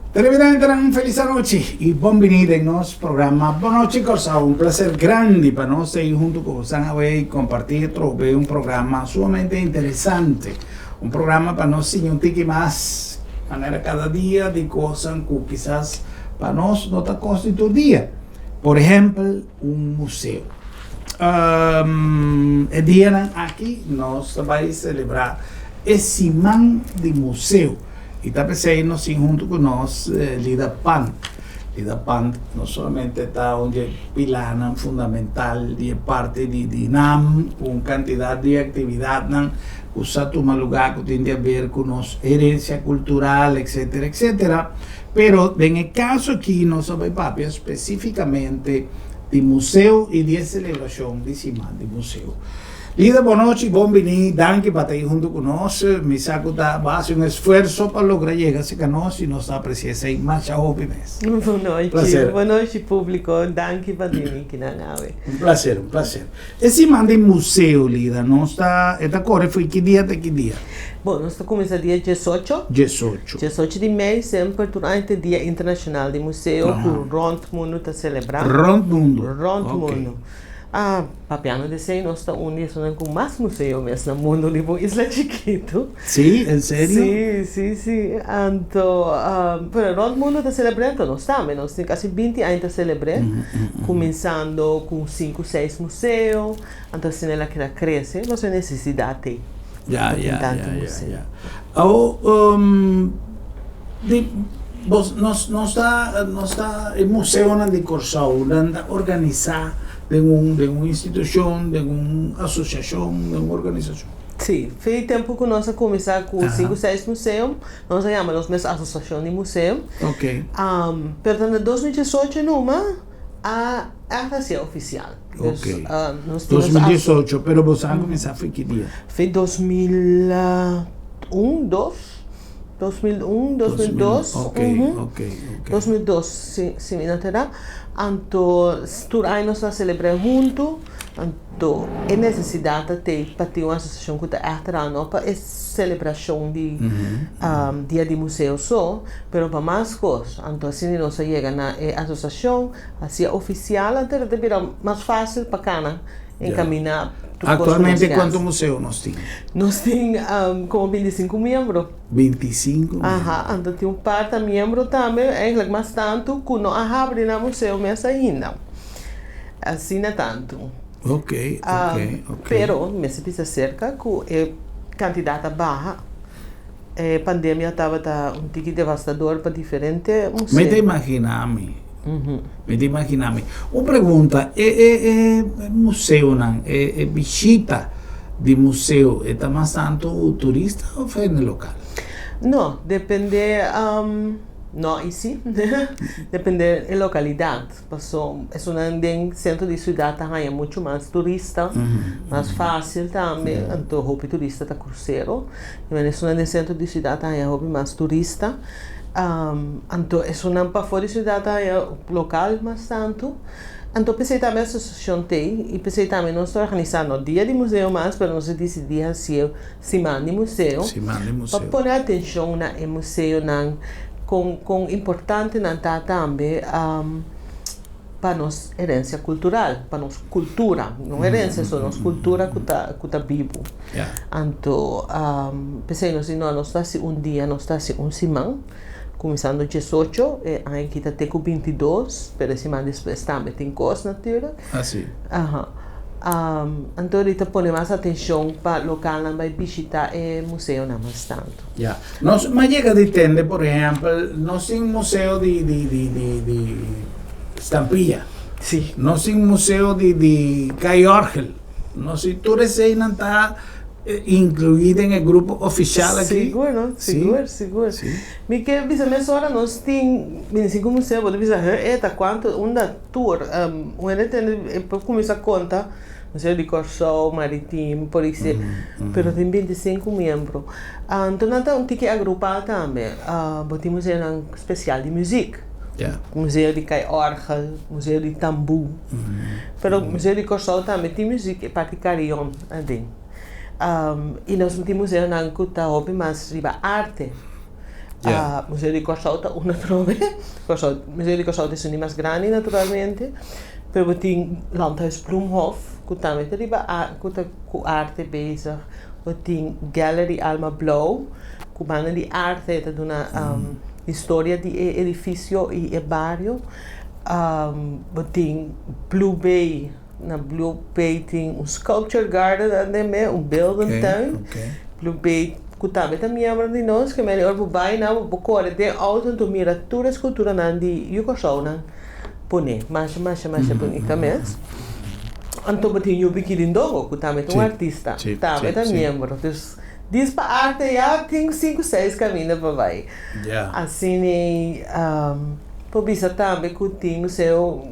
Televidentenan felis anochi y bon bini den nos programa Bon Nochi Kòrsou. Un placer grandi pa nos ta ei hunto ku bosan awe y comparti atrobe un programa sumamente interesante. Un programa pa nos siña un tiki mas manera cada dia di kosan ku kisas pa nos no ta kos di tur dia. Por ehempel un museo. E dianan aki nos ta bai celebra e siman di museo. I ta p'esei nos tin huntu ku nos Lida Pant. Lida Pant no solamente ta un di e pilanan fundamental di e parti di di nam ku un kantidat di aktividatnan ku sa tuma lugá ku tin di aber ku nos herensia kultural etsetera etsetera. Pero den e kaso aki nos a bai papia spesífikamente di museo i di e selebrashon di Siman di Museo. Lida bon nochi, bon bini, danki pa ta ei huntu ku nos. Mi sa ku ta bo hasi un esfuerso pa logra yega serka nos i nos ta apresia esei masha hopi mes. Bon nochi, Placer. bon nochi publico, danki pa bini kinan awe. Un placer, un placer. E siman di museo, Lida, nos ta, e ta kore fo'i ki dia te ki dia? Bon, nos ta kuminsá dia diesocho. Diesocho. Diesocho di mei, semper tur aña ta e Dia Internashonal di Museo ku rònt mundu ta selebrá. Rònt mundu. Rònt mundu. Ah, papiando di esei, nos ta un di esunnan ku mas museo mes na mundu riba un isla chikitu. Sí? En serio? Sí, sí, sí. Anto, pero rònt mundu ta selebr'é, anto nos tambe. Nos tin kasi binti aña ta selebr'é, kuminsando ku sinku, seis museo, anto asina el a keda krese. Nos e nesesidat ei Ya, pa tin ya, tantu ya, ya, museo. ya. Awor, di bos, nos, nos ta, nos ta, e museonan di Kòrsou, nan ta organisá den un, den un institushon, den un asosiashon, den un organisashon? Sí, fe e tempu ku nos a kuminsá ku sinku, seis museo, nos a yama nos mes Asosiashon di Museo. Ok. Pero ta na 2018 numa a ègt hasié ofisial. Ok. Dus, 2018, pero boso a kuminsá fe ki dia? Fe 2001, dos. 2001, 2002. Ok, ok, ok. 2002, si, si mi no ta erá. Anto, tur aña nos ta selebrá huntu. Anto, e nesesidat ta tei pa tin un asosiashon ku ta ègt traha no pa e selebrashon di Dia di Museo so, pero pa mas kos. Anto, asina nos a yega na e asosiashon, hasié ofisial, anto ta bira mas fásil pa kana encaminá tur kos ku nos Aktualmente ke kuantu hasi. museo nos tin? Nos tin komo 25 miembro. 25 miembro. Aha, anto tin un par ta miembro tambe, eigenlijk mas tantu ku no a habri nan museo mes ainda. Asina tantu. Ok, ok, ok. Pero mester bisa serka ku e kantidat a baha. E pandemia tabata un tiki devastador pa diferente museo. Mi ta imaginá mi. Mi ta imaginá mi. Un pregunta, e e e museonan, e e bishita di museo, e ta mas tantu turista òf hende lokal? No, depende, no i si, depende e lokalidat. Paso esunnan den sentro di siudat ta haña muchu mas turista, mas fásil tambe, anto hopi turista ta krusero. I men esunnan den sentro di siudat ta haña hopi mas turista. Anto esunnan pafó di siudat ta haña lokal mas tantu. Anto p'esei tambe asosiashon t'ei i p'esei tambe nos ta organisá no dia di museo mas, pero nos a disidí hasié siman di museo pa pone atenshon na e museonan kon kon importante nan ta tambe pa nos herensia kultural, pa nos kultura, no herensia so, nos kultura ku ta ku ta bibu. Anto p'esei nos di no, nos ta hasi un dia, nos ta hasi un siman, kuminsando diesocho, e aña aki ta te ku 22, pero e siman despues tambe tin kos natuurlijk. Anto di ta pone mas atencion pa localnan bai bishita e museonan mas tanto. Ya. Nos a yega di tende, por ehempel, nos tin museo di di di di di Stampilla. Si. Nos tin museo di di Kai Orgel. Nos tin tur eseinan ta inclui den e grupo oficial aki. Sigur no, sigur, sigur. Mi ke bisa mesora nos tin 25 museo, bo ta bisa, he, e ta cuanto, unda? Tur, un hende tende e por kuminsá konta, Museo di Kòrsou, Maritim, Polisía, pero tin 25 miembro. Anto nan ta un tiki agrupá tambe. Bo tin museonan spesial di muzik, Museo di Kai Òrgel, Museo di Tambú. Pero Museo di Kòrsou tambe tin muzik, e parti karion aden. I nos tin museonan ku ta hopi mas riba arte. Museo di Kòrsou ta un atrobe. Kòrsou, Museo di Kòrsou ta esun di mas grandi naturalmente, pero bo tin Landhuis Bloemhof ku tambe ta riba ku ta ku arte bezig. Bo tin Gallery Alma Blou ku banda di arte ta duna historia di e edifisio i e bario. Bo tin Blue Bay, na Blue Bay tin un sculpture garden andeme, un beeldentuin. Blue Bay ku tambe ta miembro di nos, ke mende ora bo bai nan bo por kore den outo anto mira tur e skulturanan di yu Kòrsounan pone. Masha masha masha bunita mes. Anto bo tin Yubi Kirindongo ku tambe ta un artista, tambe ta miembro. Dus dis pa arte ya tin sinku seis kaminda pa bai. Asina por bisa tambe ku tin museo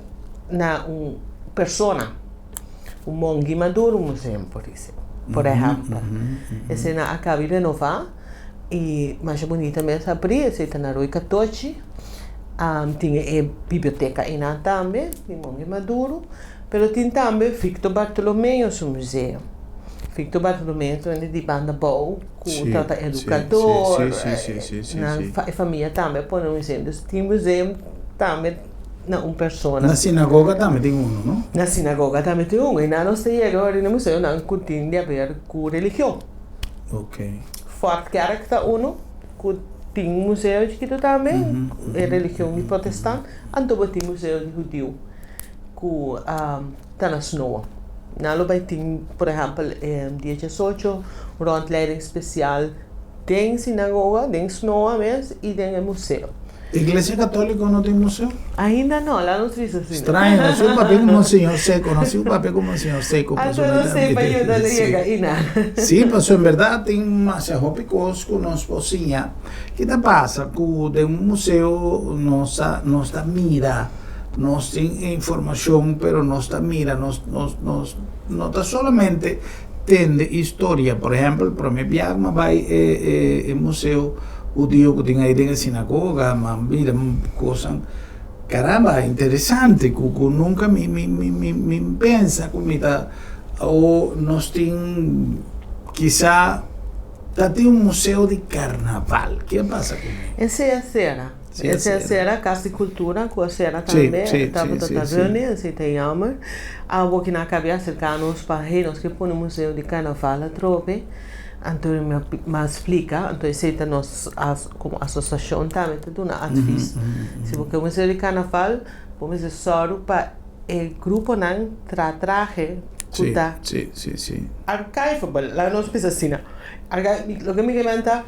na un persona, un Mongui Maduro Museum por disi, por ehèmpel. Esei nan a kabi renová i masha bunita mes abrí, esei ta na Roi Katochi. Tin e biblioteka einan tambe di Mongui Maduro, pero tin tambe Victor Bartolomeo su museo. Victor Bartolomeo ta wende di banda bou ku ta edukador, nan e famia tambe a pone un museo. Dus tin museo tambe na un persona. Na sinagoga tambe tin uno, no? Na sinagoga tambe tin uno. I nan nos ta yega ora den e museonan ku tin di haber ku religion. Fort Kerk ta uno ku tin un museo chikitu tambe, e religion di protestant. Anto bo tin museo di hudiu ku ta na Snoa. Nan lo bai tin, por ehèmpel, e dia diesocho un rondleiding spesial den sinagoga, den Snoa mes i den e museo. Iglesia Católico no tin museo? Ainda no, la nos bisa asina. Straño, no si un papia ku Monseñor Seco, no si un papia ku Monseñor Seco. Anto no sé pa yuda lo yega ina. Sí, pasobra en berdad tin masha hopi kos ku nos por siña. Ki ta pasa? Ku den un museo nos ta nos ta mira, nos tin informashon, pero nos ta mira, nos nos nos no ta solamente tende historia. Por ehèmpel, promé biaha ku mi a bai e e e museo hudiu ku tin ei den e sinagoga, mi a mira kosnan karamba interesante ku ku nunka mi mi mi mi mi pensa ku mi ta o nos tin kisa ta tin un museo di karnaval. Ke a pasa ku mi? Esei a sera. Esei a sera, Kas di Kultura ku a sera tambe, tabata ta reuní, esei ta jammer. Awor ki nan a kabia aserká nos pa hey nos ke pone museo di karnaval atrobe, anto mi a splika, anto esei ta nos komo asosiashon tambe ta duna advis. Si bo ke museo di karnaval, bo mester sòru pa e gruponan traha trahe ku ta archivable, laga nos bisa asina. Loke mi ke menta.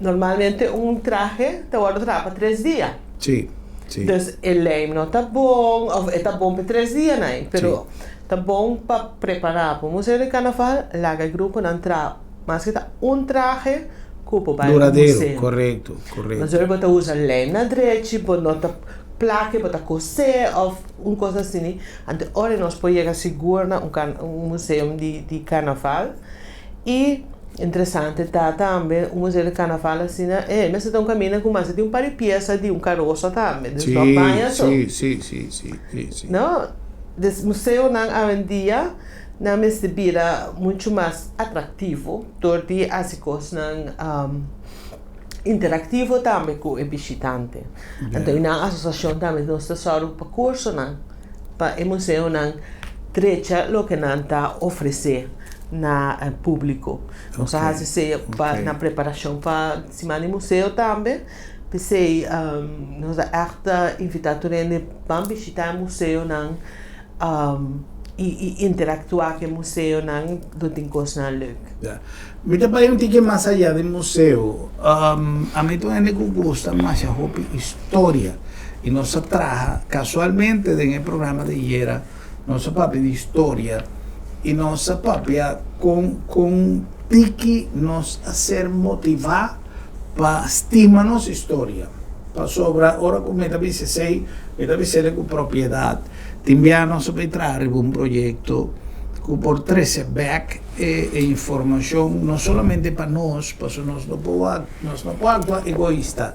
Normalmente un trahe ta wòrdu traha pa tres dia. Sí, sí. Dus e lijm no ta bon, òf e ta bon pa e tres dianan ei, pero ta bon pa prepará pa un museo di karnaval, laga e gruponan traha maske ta un trahe ku por bai un museo. Duradero, korekto, korekto. Pasobra bo ta usa lijm na drechi, bo no ta plak bo ta kosé òf un kos asina. Anto ora nos por yega sigur na un museo di karnaval. I interesante ta tambe un museo di karnaval asina, e mester ta un kaminda ku mester tin un par di piesa di un karosa tambe, dus no paña so. Sí, sí, sí, sí, sí, sí. No, dus museonan awendia nan mester bira muchu mas atraktivo dor di hasi kosnan interaktivo tambe ku e bishitante. Anto nan asosiashon tambe nos ta sòru pa kursonan pa e museonan drecha loke nan ta ofresé na públiko. Nos a hasi esei pa na preparashon pa siman di museo tambe. P'esei nos a ègt invitá tur hende ban bishitá e museonan i interaktuá ku e museonan lo tin kosnan lèuk. Ya. Mi ta bai un tiki mas ayá di museo. Ami ta un hende ku gusta masha hopi historia i nos a traha kasualmente den e programa di ayera nos a papia di historia i nos a papia kon kon tiki nos a ser motivá pa stima nos historia. Pasobra ora ku mi ta bisa esei mi ta bisa el ku propiedat. Tin bia nos a bay traha riba un proyecto cu por trece bek e informacion no solamente pa nos, pasobra nos no por nos no por actua egoista.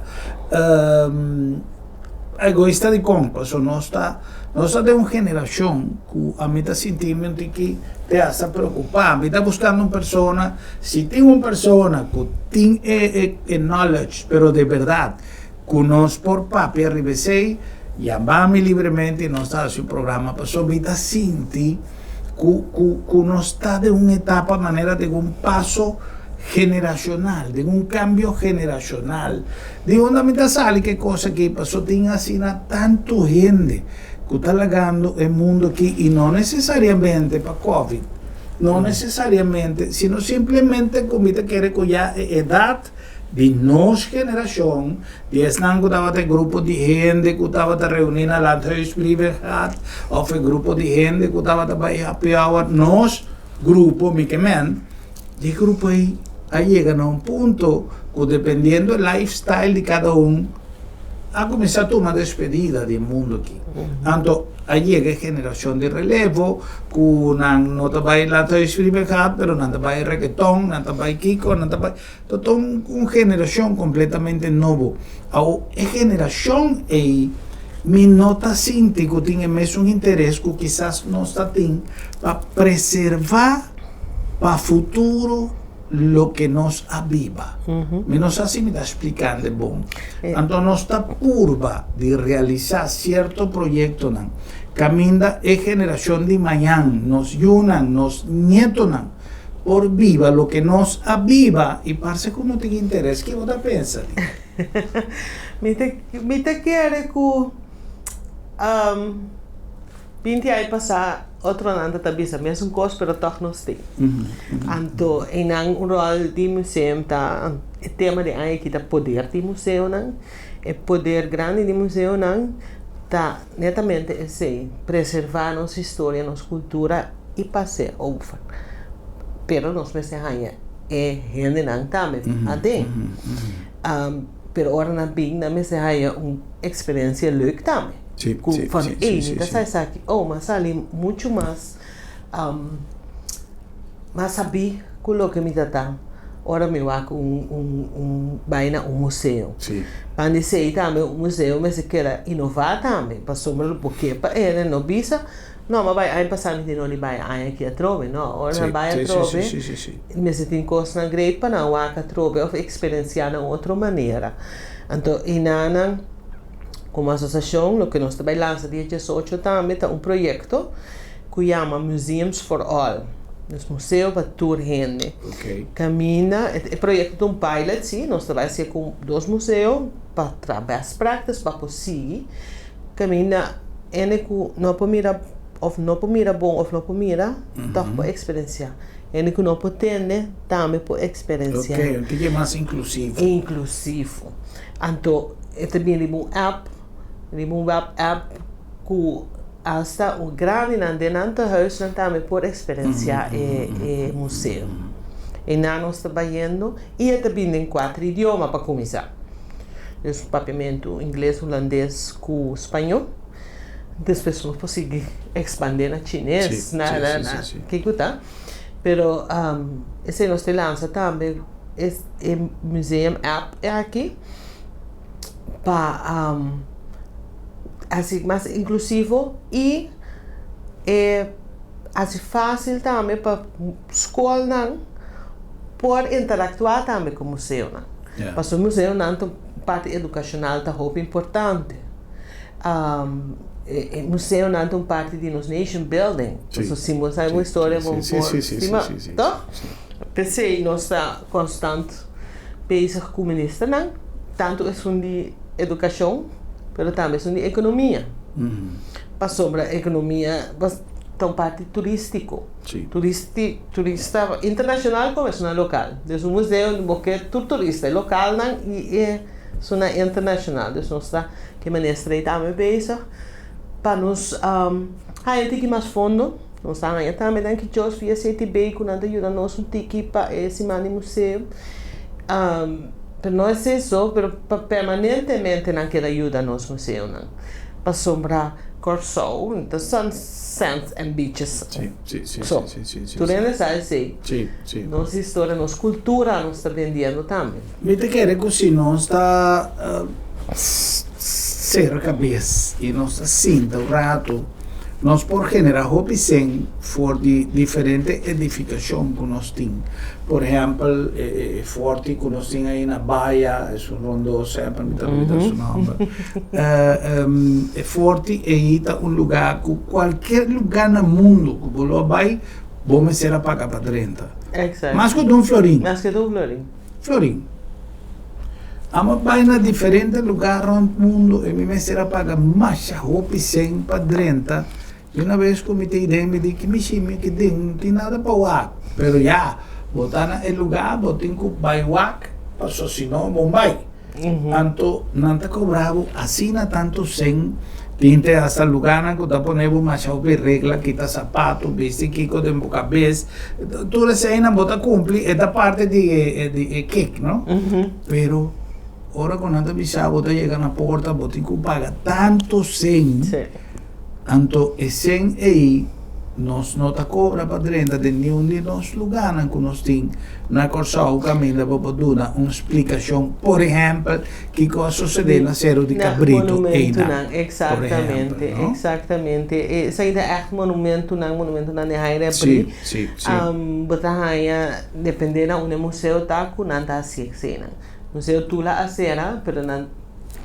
Egoista dikon? Pasobra nos ta nos ta den un generashon ku ami ta sinti mi un tiki te hasta preokupá. Mi ta buskando un persona, si tin un persona ku tin e e knowledge, pero de bèrdat ku nos por papia riba esei, yama mi libremente i nos ta hasi un programa. Pasobra mi ta sinti ku ku ku nos ta den un etapa manera den un paso generashonal, den un kambio generashonal. Di unda mi ta sali ku e kos aki? Paso tin asina tantu hende ku ta lagando e mundu aki i no nesesariamente pa covid, no nesesariamente, sino simplemente ku mi ta kere ku ya e edat di nos generashon, di esnan ku tabata e grupo di hende ku tabata reuní na Landhuis Brievengat òf e grupo di hende ku tabata bai happy hour, nos grupo mi ke men, Di grupo ei a yega na un punto ku dependiendo e lifestyle di kada un a kuminsá tuma despedida di e mundu aki. Anto a yega e generashon di relevo ku nan no ta bai laat huis brievengat pero nan ta bai reketon, nan ta bai kiko, nan ta bai ta un generashon kompletamente nobo. Awo e generashon ei mi no ta sinti ku tin e mesun interes ku kisas nos ta tin pa preservá pa futuro loke nos a biba. Mi no sa si mi ta splikando bon. Anto nos ta purba di realisá sierto proyektonan kaminda e generashon di mañan, nos yunan, nos nietonan por biba loke nos a biba i parse ku no tin interes. Ke bo ta pensa di? Mi ta kere ku 20 aña pasá otronan ta ta bisa mesun kos pero tòg nos tin. Anto einan un ròl di museum ta e tema di aña aki ta poder di museonan. E poder grandi di museonan ta netamente esei, preservá nos historia, nos kultura i pas'é over. Pero nos mester haña e hendenan tambe aden. Pero ora nan bin nan mester haña un eksperensia leuk tambe. Ku van ey mi ta sa esaki, oh m'a sali muchu mas mas sabí ku loke mi ta ta ora mi wak un un un bai na un museo. Pan di esei tambe un museo mester keda inová tambe pasobra lo por ke pa hende no bisa no m'a bai aña pasá mi tin no di bai aña aki atrobe no ora nan bai atrobe mester tin kosnan great pa nan wak atrobe òf eksperensiá na un otro manera. Anto enanan. Komo asosiashon loke nos ta bai lansa dia diesocho tambe ta un proyekto ku yama Museums for All, dus museo pa tur hende. Kaminda e proyekto ta un pilot si, nos ta bai hasié ku dos museo pa traha best practice pa por sigui. Kaminda hende ku no por mira òf no por mira bon òf no por mira tòg por eksperensiá. Hende ku no por tende tambe por eksperensiá. Oke, un tiki mas inklusivo. Inklusivo. Anto e ta bini riba un app, riba un web app ku asta un grandinan den nan tehuisnan tambe por eksperensiá e e museo. Einan nos ta bayendo i e ta bini den kuater idioma pa kuminsá. Dus papiamentu, ingles, hulandes ku spañó. Despues nos por sigui ekspandé na chines, na na kiko ta. Pero esei nos ta lansa tambe. E museum app aki pa hasi mas inklusivo i e hasi fásil tambe pa skolnan por interaktuá tambe ku museonan. Pasobra museonan ta un parti edukashonal ta hopi importante. E museonan ta un parti di nos nation building. Pasobra si bo sabi bo historia bo por stima, toch? P'esei nos ta konstant bezig ku ministernan, tantu esun di edukashon, pero tambe esun di ekonomia. Pasobra ekonomia ta un parti turístiko. Turisti, turista internashonal komo esunnan lokal. Dus un museo bo ke tur turista, e lokalnan i e esunnan internashonal. Dus nos ta ke minister ei tambe bezig pa nos haña un tiki mas fondo. Nos ta haña tambe danki Dios via CTB ku nan ta yuda nos un tiki pa e siman di museo. Pero no es eso, pero pa permanentemente nan keda yuda nos museonan. Pasobra Kòrsou ta sun sands and beaches so. Tur hende sa esei. Nos historia, nos kultura nos ta bendiendo tambe. Mi ta kere ku si nos ta. sera kabes i nos ta sinta un ratu, nos por generá hopi sen for di diferente edifikashon ku nos tin. Por ehèmpel, e forti ku nos tin ei na Baya, esun rondó semper mi ta olbida su nòmber. E forti ei ta un lugá ku kualker lugá na mundu ku bo lo a bai, bo mester a paga pa drenta. Mas ku un florin. Mas ku un florin. Florin. Amo bai na diferente lugá rònt mundu i mi mester a paga masha hopi sèn pa drenta. I una bes ku mi ta i den mi di ki mishi mi ki den no tin nada pa wak. Pero ya, bo ta na e lugá bo tin ku bai wak paso si no bo bai. Anto nan ta kobra bo asina tantu sèn. Tin te hasta lugánan ku ta pone bo masha hopi regla, kita sapato, bisti kiko den bo kabes. Tur eseinan bo ta kumpli, e ta parti di e di e kek, no? Pero ora ku nan ta bisa bo ta yega na porta bo tin ku paga tantu sèn. Anto e sèn ei nos no ta kobra pa drenta den niun di nos lugánan ku nos tin na Kòrsou kaminda bo por duna un splikashon, por ehèmpel, kiko a sosedé na Seru di Na Kabritu einan, monumentunan, por eksaktamente, ehèmpel, no? eksaktamente. Esei ta ègt monumentunan, monumentunan di Haire Sí, Abrí. sí, sí. Bo ta haña, dependé na unda e museo ta, ku nan ta hasi eseinan. Museo Tula a sera, pero nan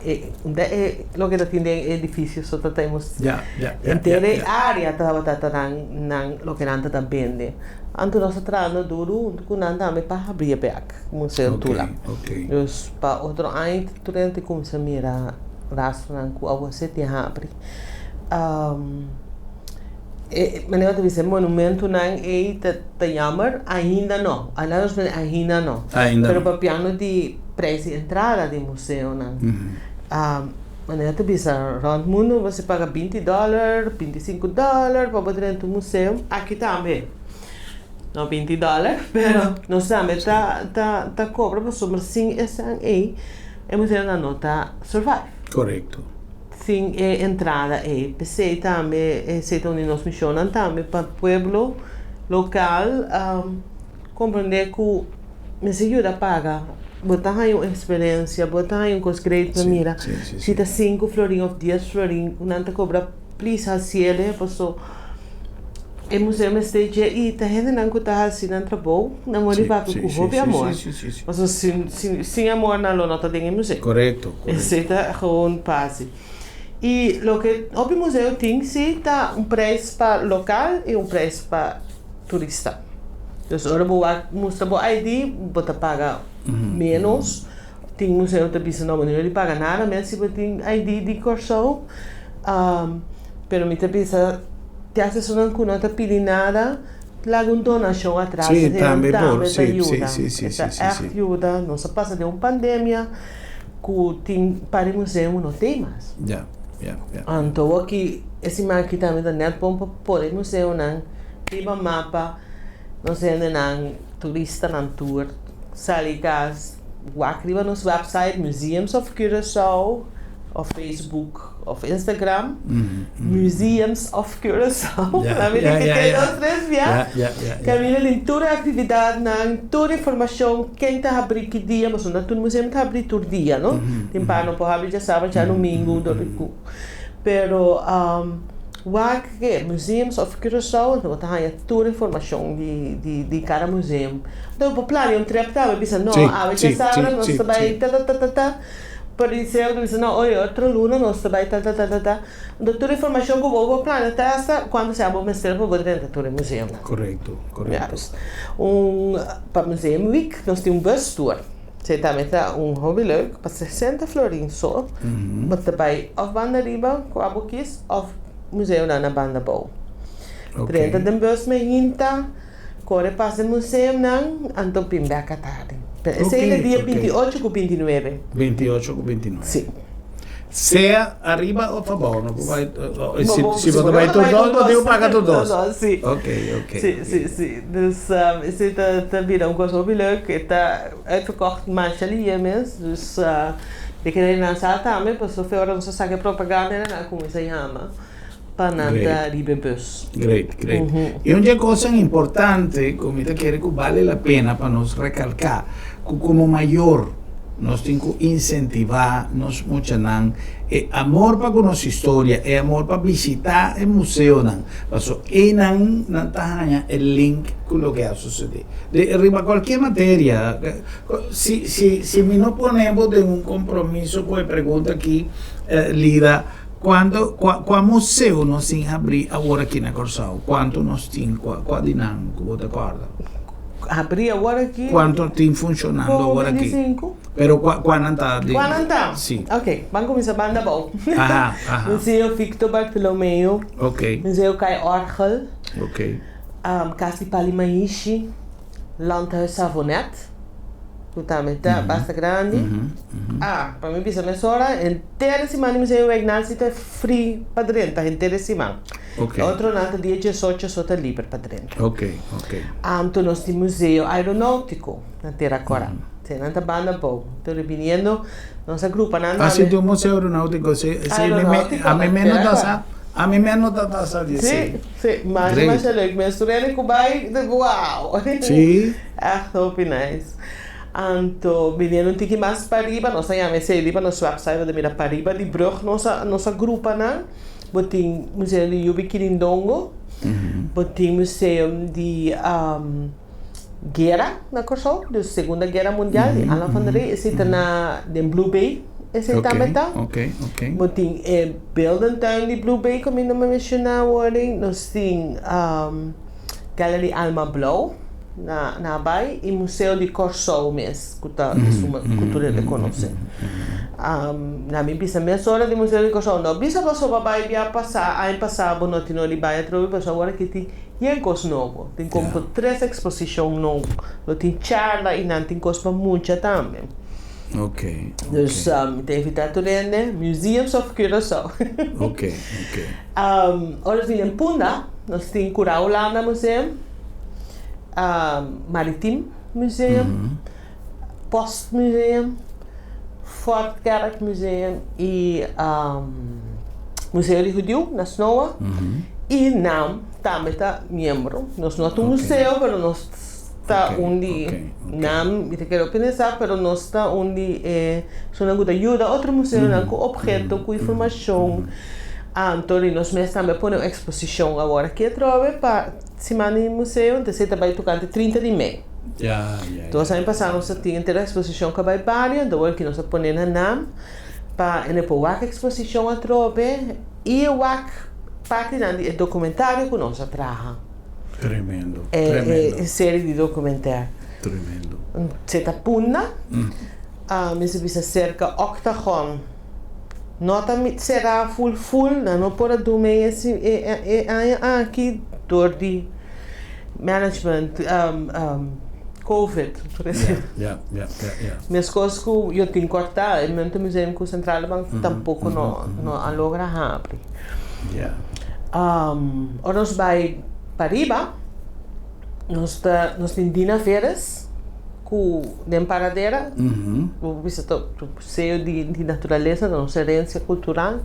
E unda e loke ta tin den e edifisio so ta tenemos Ya, ya, ya, henter ya, e ya. área tabata ta nan nan loke nan ta ta bende. Anto nos ta trahando duru huntu ku nan tambe pa habri e bek Museo Ok, Tula. ok. Dus pa otro aña tur hende ta kuminsá mira rastronan ku awor si tin habri. E manera ta bisa e monumentonan ei ta ta jammer, ainda no. Ala nos mester ainda no. Ainda Pero no. papiando di prijs di entrada di museonan, manera ta bisa rond mundo bo mester paga binti dòler, binti sinku dòler pa bo drenta un museo. Aki tambe no binti dòler, pero nos tambe ta ta ta kobra pasobra sin esnan ei e museonan no ta survive. Korekto. Sin e entrada ei. P'esei tambe esei ta un di nos mishonnan tambe pa pueblo lokal komprendé ku mester yuda paga. Bo ta haña un eksperensia, bo ta haña un kos great pa mira. Si ta sinku florin òf dies florin ku nan ta kobra, plis hasiel paso e museo mester dje i ta hendenan ku ta hasi nan trabou nan wòrdu papia ku hopi amor. Paso sin amor nan lo no ta den e museo. Esei ta gewoon fácil. I loke hopi museo tin si ta un prijs pa lokal i un prijs pa turista. Dus ora bo wak mustra bo ID bo ta paga ménos. Tin museo ta bisa no bo no di paga nada mes si bo tin ID di Kòrsou. Pero mi ta bisa te hasta esunnan ku no ta pidi nada laga un donashon atras. Sí, tambe por. Ta Sí, sí, yuda. sí, sí, E ta sí, sí, ègt sí. yuda. Nos a pasa den un pandemia ku tin par di museo no tin mas. Ya, ya, ya. Anto awor e siman aki tambe ta nèt bon pa pone e museonan riba mapa. Nos hendenan, turistanan tur sali kas wak riba nos website Museums of Curaçao of Facebook of Instagram Museums of Curaçao. Ya, Laat me ya, ya, repetí ya. dos tres bia. Ya, ya, ya, ya. Kaminda tin tur e aktividatnan, tur informashon, ken ta habrí ki dia, pasobra no tur museum ta habrí tur dia, no? Tin par no por habrí djasabra, djadumingu, dor. Pero wak ke Museums of Curaçao bo ta haña tur informashon di di di kada museum. Enton bo por plania un trip tambe bisa no awe djasabra nos ta bai ta ta ta ta ta por di ser bo ta bisa no oye otro luna nos ta bai ta ta ta ta ta. Enton tur informashon ku bo por plania ta hasta kuantu sea bo mester pa bo drenta tur e museumnan. Korekto, korekto. Un pa Museum Week nos tin un bus tour. Esei tambe ta un hopi leuk, pa 60 florin so bo ta bai of banda riba ku abo kis of museonan na banda bou. Drenta den bus me hinta, kore pas den museonan, anto bin bek atardi. Pero esei ta dia 28 ku 29. 28 ku 29. Si. Sea ariba of abou, no por bai, si si bo ta bai tur dos, bo tin ku paga tur dos. Si. Ok, ok. Si, si, si. Dus esei ta ta bira un kos hopi leuk. E ta uitverkocht masha lihe mes. Dus mi kere nan sa tambe pasobra fe ora nos a saka e propaganda nan a kuminsá yama pa nan ta riba e bus. Great, great. I un dje kosnan importante ku mi ta kere ku bale la pena pa nos rekalká, ku komo mayor. Nos tin ku insentivá nos muchanan e amor pa ku nos historia, e amor pa bishitá e museonan, paso einan nan ta haña e link ku loke a susedé. De riba kualkier materia, si si si mi no pone bo den un kompromiso ku e pregunta aki, Lida, kuantu kua kua museo nos tin habrí awor aki na Kòrsou? Kuantu nos tin? Kua kua di nan ku bo ta kòrda? Habrí awor aki. Kuantu tin funshonando awor aki? 25. Pero kua kua nan ta di? Kua nan ta? Si. Ok, ban kuminsá banda abou. Aha, aha. Museo Victor Bartolomeo. Ok. Museo Kai Orgel. Ok. Kas di Pali Maishi, Landhuis Savonet, ku tambe ta basta grandi. Ah, pa mi bisa mesora, henter e siman di Museo Wijnands ta free pa drenta, henter e siman. Ok. E otronan ta dia diesocho so ta liber pa drenta. Ok, ok. Anto nos tin Museo Aeronautico na Tera Cora. Si nan ta banda abou. Enton ribiniendo nos a grupa nan Ah, si tin un Museo Aeronautico, si, si, mi me, a mi me no ta sa, a mi me no ta ta sa di esei. Si, si, masha, Great. masha leuk. Mi a studia ku bai, wow. Si. Echt hopi nice. Anto biniendo un tiki mas pariba, nos a yama esei riba nos website, bo ta mira pariba di brug nos a, nos a grupa nan. Bo tin Museo di Yubi Kirindongo, bo tin Museo di Guera na Kòrsou, di Segunda Guera Mundial, di Alan van der Rey, esei ta na den Blue Bay, esei tambe ta. Bo tin e Beeldentuin di Blue Bay ku mi no menshoná awor, nos tin Gallery Alma Blou na na bai i Museo di Kòrsou mes ku ta esun ku tur hende konosé. Na mi bisa mesora di Museo di Kòrsou no bisa pasobra bai bia pasá aña pasá bo no tin ora di bai atrobe pasobra awor aki tin yen kos nobo tin komo ku tres eksposishon nobo lo tin charla i nan tin kos pa mucha tambe. Dus mi ta invitá tur hende Museums of Curaçao. Ora nos bini den Punda nos tin Curao Hulanda Museum. Maritiem Museum, Post Museum, Fort Kerk Museum i Museo di Hudiu na Snoa i nam tambe ta miembro. Nos no ta un museo pero nos ta un di nam mi ta kere opinisá pero nos ta un di e personanan ku ta yuda otro museonan ku opheto, ku informashon. Anto di nos mes tambe a pone un eksposishon awor aki atrobe pa. Siman di museo entonces ta bai tocante 30 di mei. Ya, ya, Entonces aña pasá nos a tin entero exposicion ku a bai bario, enton awor aki nos a pone na nam pa hende por wak exposicion atrobe i wak partinan di e documentario ku nos a traha. Tremendo, E tremendo. e serie di documentaire. Tremendo. Se ta Punda, mi sa bisa serka Octagon. No ta será ful ful, nan no por a duna e e aña aki dor di management covid por esei. Meskos ku yo tin kòrtá e Muntemuseum ku Centrale Bank tampoko no no a logra habri. Ora nos bai pariba nos ta nos tin Dina Veres ku den Paradera bo por bisa ta. Museo di di Naturalesa ta nos herencia cultural.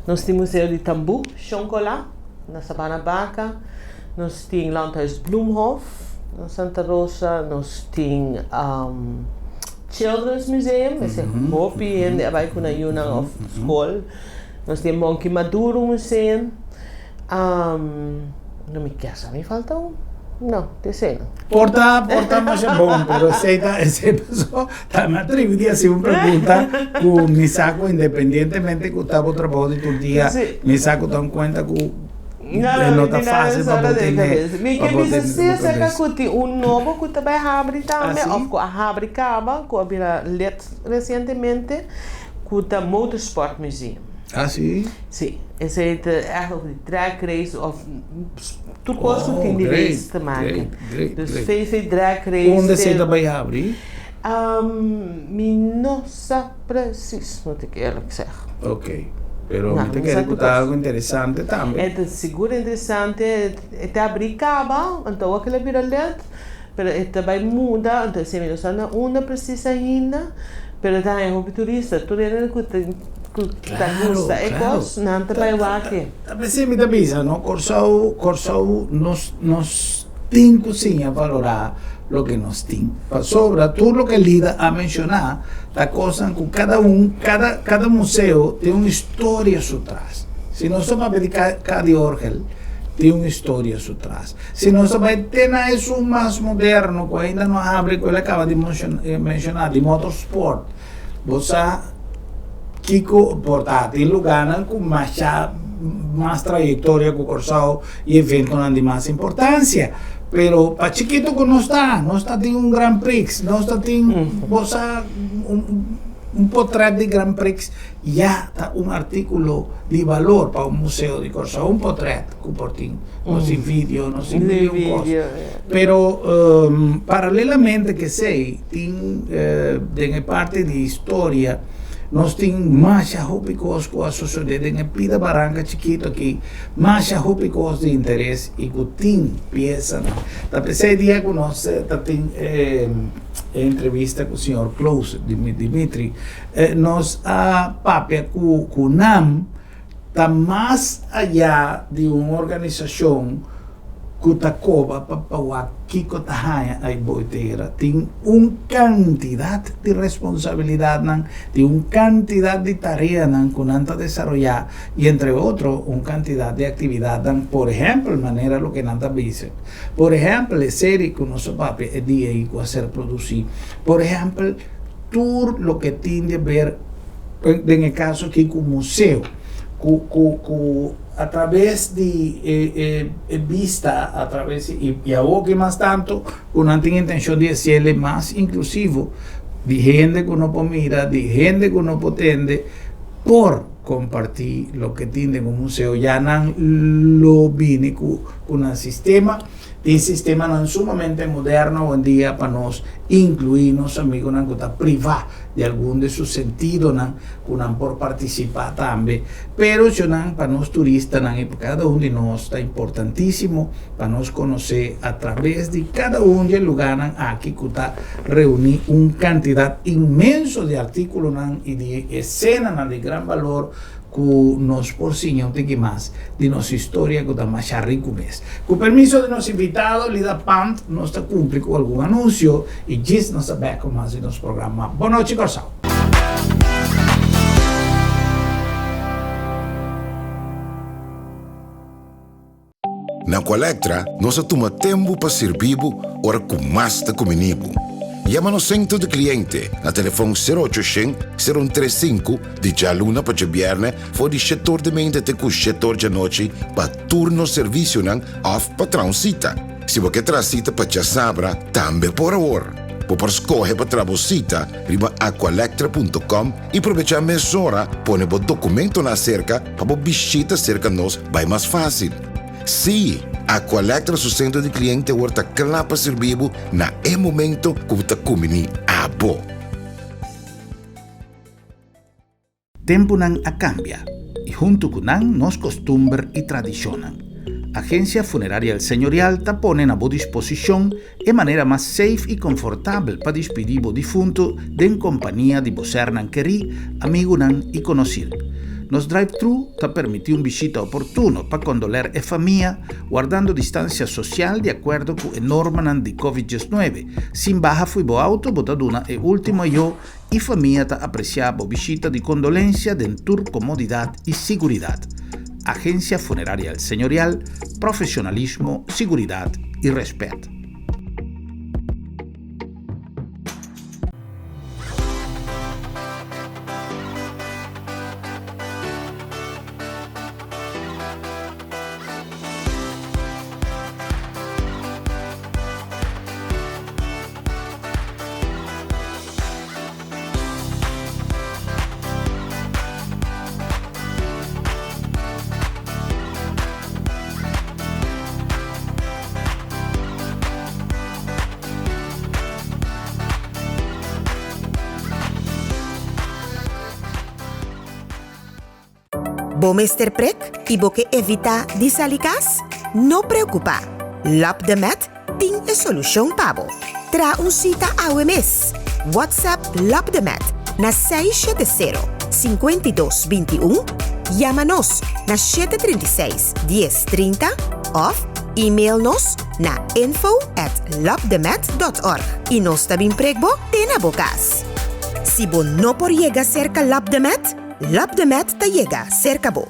Nos tin Museo di Tambú, Shoncolá, na Sabana Baca. Nos tin Landhuis Bloemhof na Santa Rosa. Nos tin Children's Museum, esei hopi hende a bai ku nan yunan of skol. Nos tin Monkey Maduro Museum. No mi kier sa mi falta un. No, ta esei no. Por ta, por ta masha bon, pero esei ta, esei paso ta mi atrivi di hasi un pregunta ku mi sa ku independientemente ku ta bo trabou di tur dia, Sí. mi sa ku ta un kuenta ku No, e no, no mi ta tin nada fácil pa solo bo den tene, kabes. Mi pa ke bo bisa tene si bo acerca kabes. ku tin un nobo ku ta bai habri Ah, tambe sí? of ku a habri kaba, ku a bira lid resientemente, ku ta Motorsport Museum. Ah, sí? Sí, esei ta ègt of di drag race of tur kos ku Oh, tin di great, race te maken. great, great, Dus great. VV Drag Race Unda esei te ta bai habri? Mi no sa precies, moet ik eerlijk zeggen. Ok, pero No, mi ta mi kere sa ku tur ta kos. algu interesante tambe. E ta sigur interesante, e ta habri kaba, anto awor kila bira led, pero e ta bai muda, anto esei mi no sa na unda precies ainda, pero ta haña hopi turista, tur hende ku ta ku ta Claro, gusta e claro. kos, nan ta Ta bai ta wak ta e. ta p'esei mi ta bisa, no, Kòrsou, Kòrsou nos nos. tin ku siña valorá loke nos tin. Pasobra tur loke Lida a menshoná ta kosnan ku kada un, kada, kada museo tin un historia su tras. Si nos ta papia di Ka di Orgel, tin un historia su tras. Si nos ta bai te na esun mas moderno ku ainda no a habri ku el a kaba di menshoná, di motorsport, bo sa kiko por ta. Tin lugánan ku masha mas trayektoria ku Kòrsou i eventonan di mas importansia. Pero pa chikitu ku nos ta, nos ta tin un Grand Prix, nos ta tin, bo sa, un potrèt di Grand Prix ya ta un artíkulo di balor pa un museo di Kòrsou, un potrèt ku por tin, no sin video, no sin ningun kos. Pero paralelamente ku esei tin den e parti di historia nos tin masha hopi kos ku a sosodé den e pida baranka chikitu aki, masha hopi kos di interes i ku tin piesanan. Ta p'esei dia ku nos ta tin e entrevista ku señor Kloos Dimitri nos a papia ku nan. Ta mas ayá di un organisashon ku ta koba pa pa wak kiko ta haña ay boi tera. Tin un kantidat di responsabilidatnan, tin un kantidat di tareanan ku nan ta desaroyá i entre otro un kantidat di aktividatnan, por ehèmpel manera loke nan ta bisa. Por ehèmpel e seri ku nos a papia e dia ei ku a ser produsí. Por ehèmpel tur loke tin di ber. Den e kaso aki ku museo, ku ku ku a traves di e e e bista, a traves di i awor ki mas tantu ku nan tin intenshon di hasiel mas inklusivo, di hende ku no por mira, di hende ku no por tende, por kompartí loke tin den un museo. Ya nan lo bini ku ku nan sistema. Tin sistemanan sumamente moderno awendia pa nos inkluí nos amigunan ku ta privá di algun di su sentidonan ku nan por partisipá tambe. Pero eshonan pa nos turistanan i pa kada un di nos ta importantísimo pa nos konosé atraves di kada un di e lugánan aki ku ta reuní un kantidat inmenso di artíkulonan i di esenanan di gran balor ku nos por siña un tiki mas di nos historia ku ta masha riku mes. Ku permiso di nos invitado, Lida Pant, nos ta kumpli ku algun anunsio i djis nos ta bek ku mas di nos programa. Bon nochi Kòrsou! Na Aqualectra nos a tuma tempu pa sirbi bo ora ku mas ta kumini bo. Yama nos sentro di kliente na telefòn sero ocho shen, sero un tres sinku di djaluna pa djabièrnè for di shetor di mente te ku shetor djanochi pa tur nos servisionan òf pa traha un sita. Si bo ke traha sita pa djasabra tambe por awor. Bo por skohe pa traha bo sita riba aqualectra punto com i probechá mesora pone bo dokumentonan aserka pa bo bishita serka nos bai mas fásil. Sí, Aqualectra su sentro di kliente awor ta kla pa sirbi bo na e momento ku bo ta kumbiní abo. Tempunan a kambia i huntu ku nan nos kostumber i tradishonnan. Agensia Funeraria El Señorial ta pone na bo disposishon e manera mas safe i konfortabel pa dispidí bo difuntu den kompania di bo sernan kerí, amigunan i konosir. Nos drive-thru ta permití un bishita oportuno pa kondoler e famia, wardando distansia sosial di akuerdo ku e normanan di Covid 19. Sin baha fo'i bo auto bo ta duna e último ayó i famia ta apresiá bo bishita di kondolensia den tur komodidat i siguridat. Agensia Funeraria El Señorial, profesionalismo, siguridat i rèspèt. Bo mester prek i bo ke evitá di sali kas? No preokupá! Lap de Met tin e solushon pa bo. Traha un sita awe mes! WhatsApp Lap de Met na 670 52 21, yama nos na 736 10 30 òf. Email nos na info at labdemed.org i nos ta bin prek bo te na bo kas. Si bo no por yega serka Labdemed, Labdemed ta yega serka bo.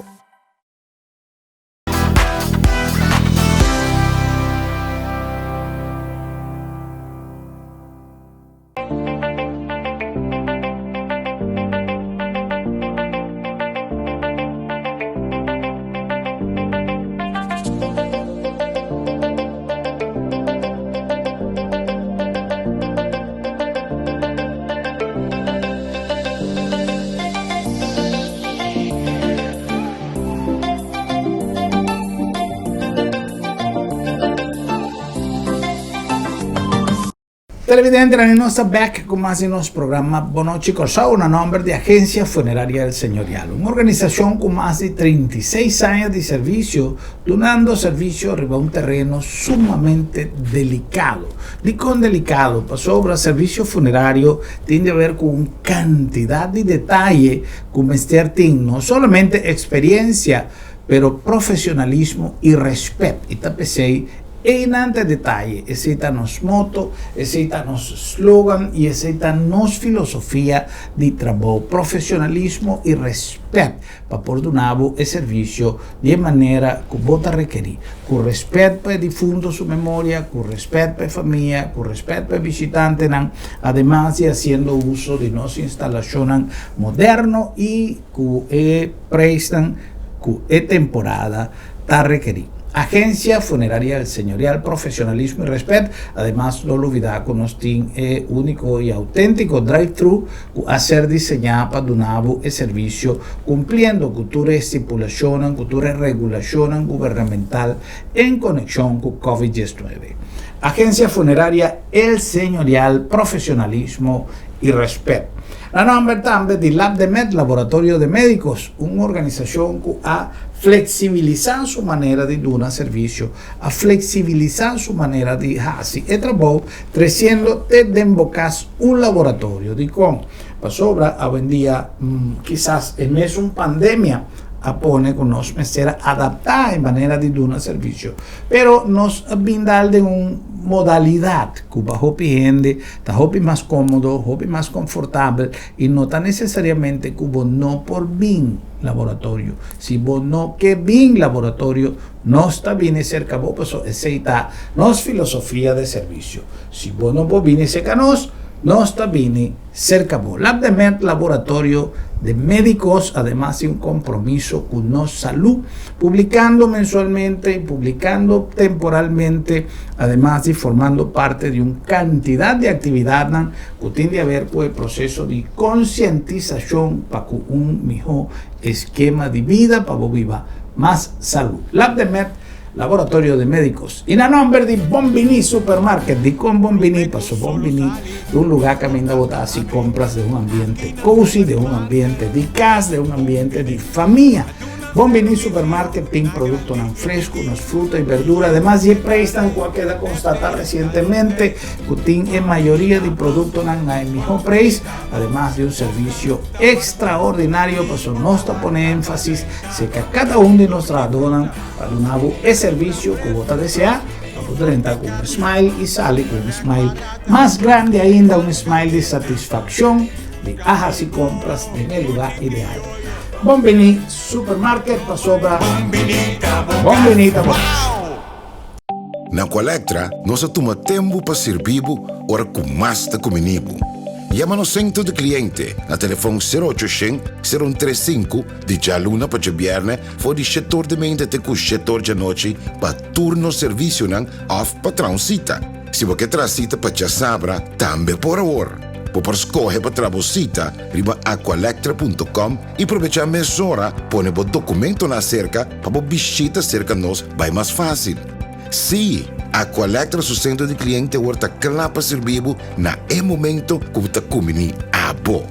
Televidentenan, nos ta bek ku mas di nos programa Bon Nochi Kòrsou na nòmber di Agensia Funeraria El Señorial, un organisashon ku mas di 36 aña di servisio dunando servisio riba un tereno sumamente delikado. Dikon delikado? Pasobra servisio funerario tin di haber ku un kantidat di detaye ku mester tin no solamente eksperiensia pero profesionalismo y respet y ta pesey eynan ta detaye, esey ta nos moto, esey ta nos slogan y esey ta nos filosofia di trabou, profesionalismo y respet pa por duna bo e servicio di e manera cu bo ta rekeri, cu respet pa e difunto su memoria, cu respet pa e famia, cu respet pa e bishitantenan, ademas di haciendo uso di nos instalacionnan moderno y cu e prijsnan cu e temporada ta rekeri. Agencia Funeraria El Señorial, profesionalismo y respet. Ademas no lubida cu nos tin e unico y autentico drive-thru cu a ser diseña pa duna bo e servicio cumpliendo cu tur e stipulacionnan, cu tur e regulacionnan gubernamental en conexion cu Covid 19. Agencia Funeraria El Señorial, profesionalismo y respet. Na nomber tambe di LabdeMed, Laboratorio de Médicos, un organisashon ku a fleksibilisá su manera di duna servisio, a fleksibilisá su manera di hasi e trabou, tresiendo te den bo kas un laboratorio. Dikon? Pasobra awendia kisas e mesun pandemia a pone ku nos mester a adaptá e manera di duna servisio, pero nos a bin dal den un modalidat ku pa hopi hende Ta hopi mas kómodo, hopi mas konfortabel i no ta nesesariamente ku bo no por bin laboratorio. Si bo no ke bin laboratorio, nos ta bini serka bo pasobra esei ta nos filosofia de servisio. Si bo no por bini serka nos, nos ta bini serka bo. Labdemed Laboratorio de Médicos ademas tin un kompromiso ku nos salú, publikando mensualmente i publikando temporalmente ademas di formando parte di un kantidat di aktividatnan ku tin di haber ku e proseso di konsientisashon pa ku un mihó eskema di bida pa bo biba mas salú. Labdemed, Laboratorio de Médicos. I na nòmber di Bon Biní Supermarket. Dikon Bon Biní? Paso Bon Biní ta un lugá kaminda bo ta hasi kompras den un ambiente kosi, den un ambiente di kas, den un ambiente di famia. Bon Bini Supermarket tin productonan fresco, nos fruta y berdura, ademas di e prijsnan cu a keda constata recientemente cu tin e mayoria di productonan na e miho prijs, ademas di un servicio extraordinario paso nos ta pone enfasis seca cada un di nos trahadornan pa duna bo e servicio cu bo ta desea pa bo drenta cu un smile y sali cu un smile mas grandi ainda, un smile di satisfaccion di a haci compras den e lugar ideal. Bon bini Supermarket pasobra Bon bini ta bo. Na Colectra nos a tuma tembu pa sirbi bo ora ku mas ta kumini bo. Yama nos sentro di kliente na telefon sero ocho shen, sero un tres sinku di djaluna pa djabièrnè for di shetor di meinta te ku shetor djanochi pa tur nos servisionan òf pa traha un sita. Si bo ke traha sita pa djasabra tambe por awor. Bo por skohe pa traha bo sita riba aqualectra punto com i probechá mesora pone bo dokumentonan aserka pa bo bishita serka nos bai mas fásil. Sí, Aqualectra su sentro di kliente awor ta kla pa sirbi bo na e momento ku bo ta kumbiní abo.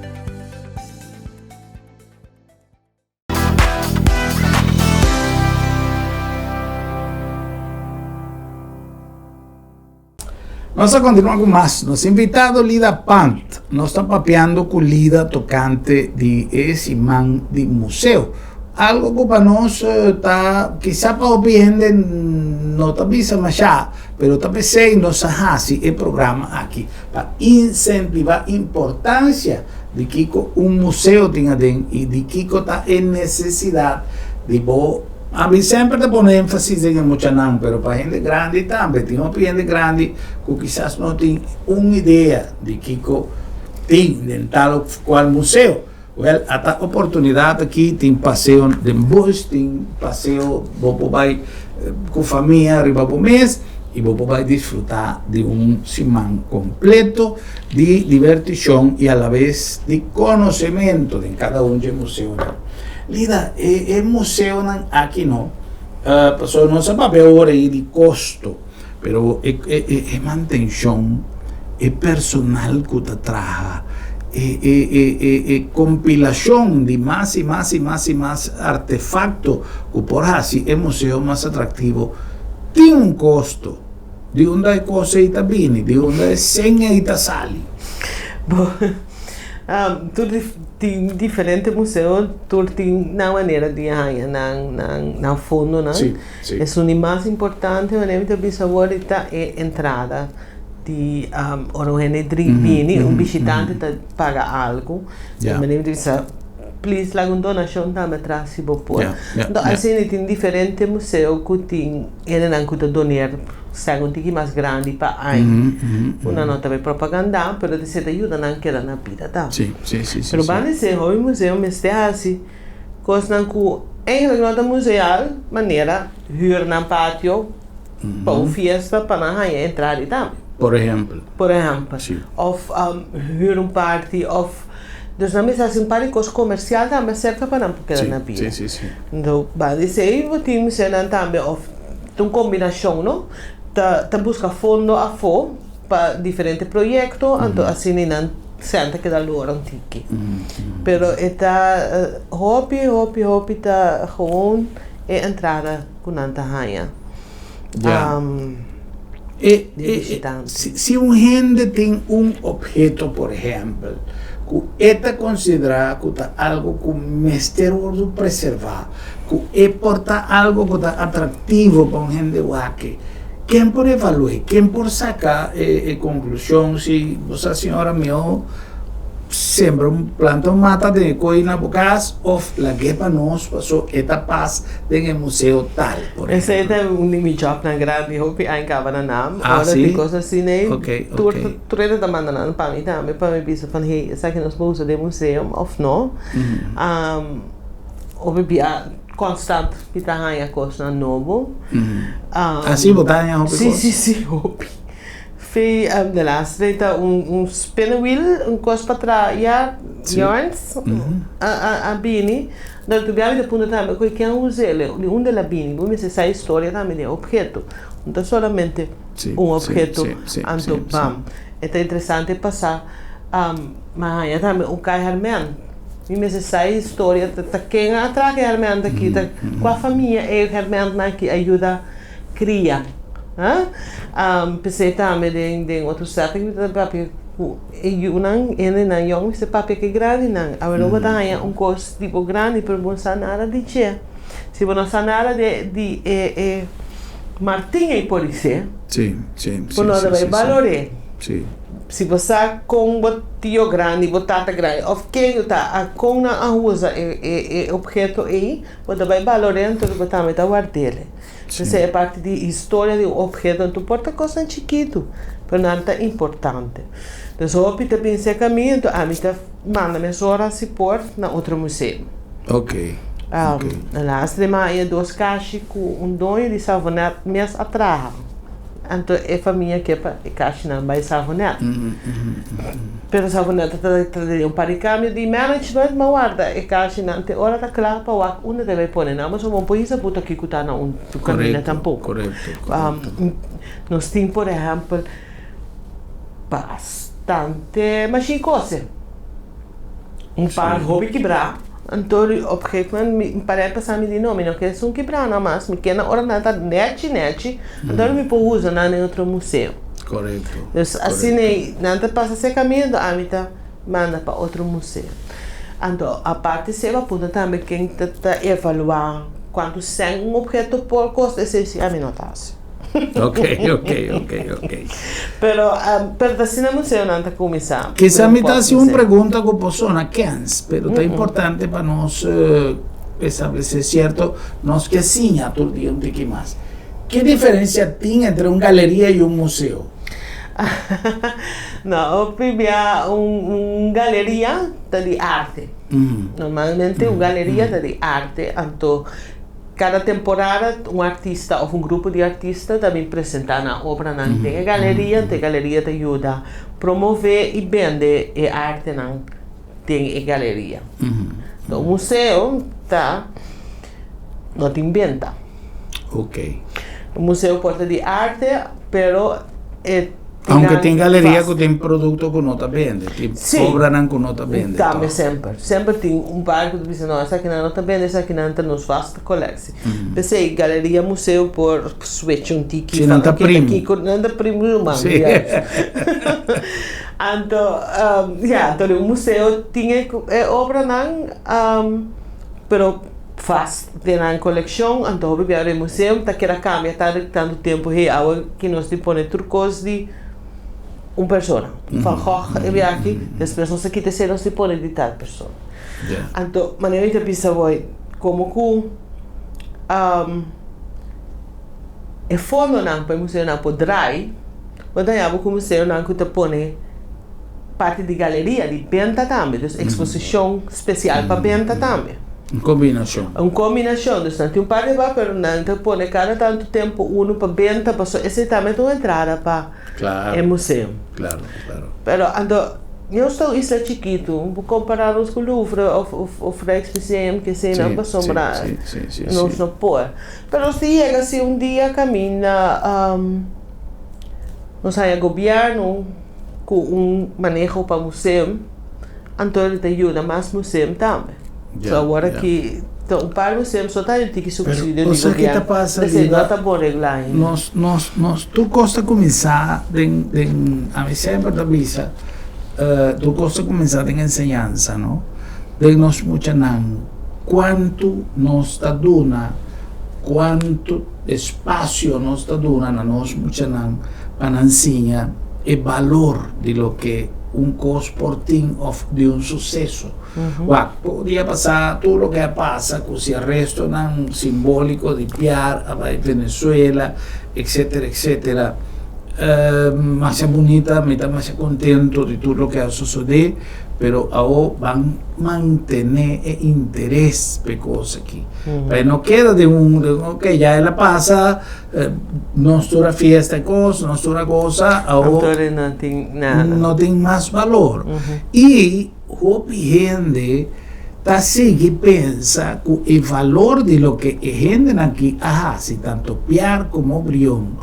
Nos a continua cu mas. Nos invitado Lida Pant. Nos ta papiando cu Lida tocante di e siman di museo. Algo ku pa nos ta kisa pa hopi hende no ta bisa mashá, pero ta p'esei nos a hasi e programa aki pa insentivá importansia di kiko un museo tin aden i di kiko ta e nesesidat di bo. Ami semper ta pone énfasis den e muchanan, pero pa hende grandi tambe. Tin hopi hende grandi ku kisas no tin un idea di kiko tin den tal òf kual museo. Wèl, ata oportunidat aki, tin paseo den bus, tin paseo bo por bai ku famia riba bo mes i bo por bai disfrutá di un siman kompleto di divertishon i alabes di konosementu den kada un dje museonan. Lida, e museonan aki no, pasobra nos a papia awor ei di kosto, Pero e e mantenshon, e personal ku ta traha, e e e e e kompilashon di mas i mas i mas i mas artefakto ku por hasi e museo mas atraktivo tin un kosto. Di unda e kos ei ta bini? Di unda e sen ei ta sali? Bo Tur tin diferente museo, tur tin nan manera di haña nan nan nan fondonan. Esun di mas importante manera mi ta bisa awor ta e entrada di ora un hende bini, un bishitante ta paga algu. Manera mi ta bisa please laga un donashon tambe atras si bo por. Anto asina tin diferente museo ku tin hendenan ku ta doner sèn un tiki mas grandi pa aña. Ku nan no ta bai propagandá pero ta esei ta yuda nan keda na bida tambe. Pero banda esei hopi museo mester hasi Kosnan ku eigenlijk no ta museal, manera hür nan patio pa un fiesta pa nan haña entrada i tambe. Por ehèmpel. Por ehèmpel. Si. Òf hür un parti òf, dus nan mester hasi un par di kos komersial tambe aserka pa nan por keda na bida. Si, si, si. Anto banda di esei bo tin museonan tambe òf ta un kombinashon no, ta ta buska fondo afó pa diferente proyekto anto asina nan sèn ta keda lora un tiki. Pero e ta hopi hopi hopi ta gewoon e entrada ku nan ta haña di bishitante. Si un hende tin un opheto por ehèmpel ku e ta konsiderá ku ta algu ku mester wòrdu preservá, ku e por ta algu ku ta atraktivo pa un hende wak, Ken por evalu'é? Ken por saka e konklushon si bo sa señora mihó sembra un planta un mata den e koi na bo kas òf lag'é pa nos paso e ta pas den e museo tal, por ehèmpel? Esei ta un di mi jòbnan grandi, hopi aña kaba na nam. Ora tin kos asina ei, tur tur hende ta manda nan pa mi tambe pa mi bisa van hey esaki nos por usa den museo òf no. Hopi bia. Constant mi ta haña kosnan nobo. Ah si, bo ta haña hopi kos? Si, si, si, hopi. Fe de laatste tijd ta un spinnenwiel, un kos pa traha yarns a bini. Dor tu biaha mi ta puntra tambe koe ken usa el, di unda el a bini. Bo mester sa historia tambe di e obheto. No ta solamente un obheto anto bam. E ta interesante pa sa. Mi a haña tambe un kai herment. Mi mester sa e historia, ta ken a traha e herment aki, ta kua famia e hermentnan aki a yuda kria. P'esei tambe den otro setting mi ta papia ku e yunan, hendenan yòn mester papia ku e grandinan. Awe lo bo ta haña un kos di bo grandi pero bo no sa nada di dje. Si bo no sa nada di e martin ei por di ser, bo no ta bai balor'é. Si bo sa kon bo tio grandi, bo tata grandi òf ken ku ta a kon nan a usa e obheto ei, bo ta bai balor'é anto bo tambe ta ward'el. P'esei e parti di historia di un obheto anto por ta kosnan chikitu, pero nan ta importante. Dus hopi ta bin serka mi anto ami ta manda mesora si por na otro museo. Laatste di maya dos kashi ku un doño di Savonet mes a traha. Anto e famia ke pa e kashinan bai Savonet. Pero Savonet ta ta den un par di kambio di management, ma warda e kashinan te ora ta kla pa wak unda ta bai pone nan. Pasobra bo no por hisa buta kiko ta na un kaminda tampoko. Nos tin por ehèmpel bastante mashin kose. Un par hopi kibrá, anto op gegeven moment mi parent pasa mi di no, mi no ke esun kibrá nan mas, mi ke nan ora nan ta nèchi nèchi, anto mi por usa nan den otro museo. Korekto. Dus asina ei nan ta pasa se kaminda, ami ta manda pa otro museo. Anto aparte esei bo a puntra tambe ken ta ta evaluá kuantu sèn un obheto por kosta, esei si ami no ta hasi. Ok, ok, ok, ok. Pero, pero ta asina museonan ta kuminsá. Kisa mi ta hasi un pregunta ku por sona kens, pero ta importante pa nos establesé sierto, nos ke siña tur dia un tiki mas. Ki diferensia tin entre un galeria i un museo? No, pribia un galeria ta di arte. Normalmente un galeria ta di arte, anto kada temporada un artista of un grupo di artista ta bin presenta nan obranan den e galeria, anto e galeria ta yuda promove i bende e artenan den e galeria. Anto un museo ta no tin benta. Ok. Un museo por ta di arte, pero e Aunke tin galeria ku tin produkto ku no ta bende, tin obranan ku no ta bende. Tambe semper. Semper tin un par ku ta bisa no esakinan no ta bende, esakinan ta nos vaste koleksie. P'esei galeria, museo por switch un tiki. Si nan ta primu. Nan ta primu ruman. Si. Anto, ya, anto un museo tin e obranan, pero vast den nan kolekshon, anto hopi bia den museum ta keda kambia tantu tantu tempu hey awe ki nos tin pone tur kos di un persona, Van Gogh e bia aki, despues nos ta kita esei nos tin pone di tal persona. Anto manera mi ta bisa awor komo ku e fondonan pa e museonan por drai, bo ta haña bo ku museonan ku ta pone parti di galeria di benta tambe, dus eksposishon spesial pa benta tambe. Un kombinashon. Un kombinashon, dus nan tin un par di ba pero nan ta pone kada tantu tempu unu pa benta pasobra esei tambe ta un entrada pa e museo. Klaro, klaro. Pero anto nos ta un isla chikitu, bo kompara nos ku Louvre of of Rijksmuseum keseinan pasobra nos no por. Pero nos ta yega si un dia kaminda nos haña gobièrnu ku un maneho pa museum, anto e ta yuda mas museum tambe. So awor aki ta un par museum so ta tiki subsidio di gobièrnu, esei no ta bon reglá ainda. Nos, nos, nos tur kos ta kuminsá den, den, ami semper ta bisa, tur kos ta kuminsá den enseñansa, no? Den nos muchanan, kuantu nos ta duna, kuantu espasio nos ta duna na nos muchanan pa nan siña e balor di loke un kos por tin òf di un suseso. Wak, poko dia pasá tur loke a pasa ku si arestonan simbóliko di Piar a bai Venezuela, etcétera, etcétera. Masha bunita, mi ta masha kontento di tur loke a sosodé. Pero awo ban mantené e interes p'e kos aki. Pa e no keda den un, ok, ya el a pasa, nos tur a fiesta e kos, nos tur a gosa, awo no tin nada. No tin mas balor. I hopi hende ta sigui pensa ku e valor di loke e hendenan aki a hasi, tanto Piar komo Brion,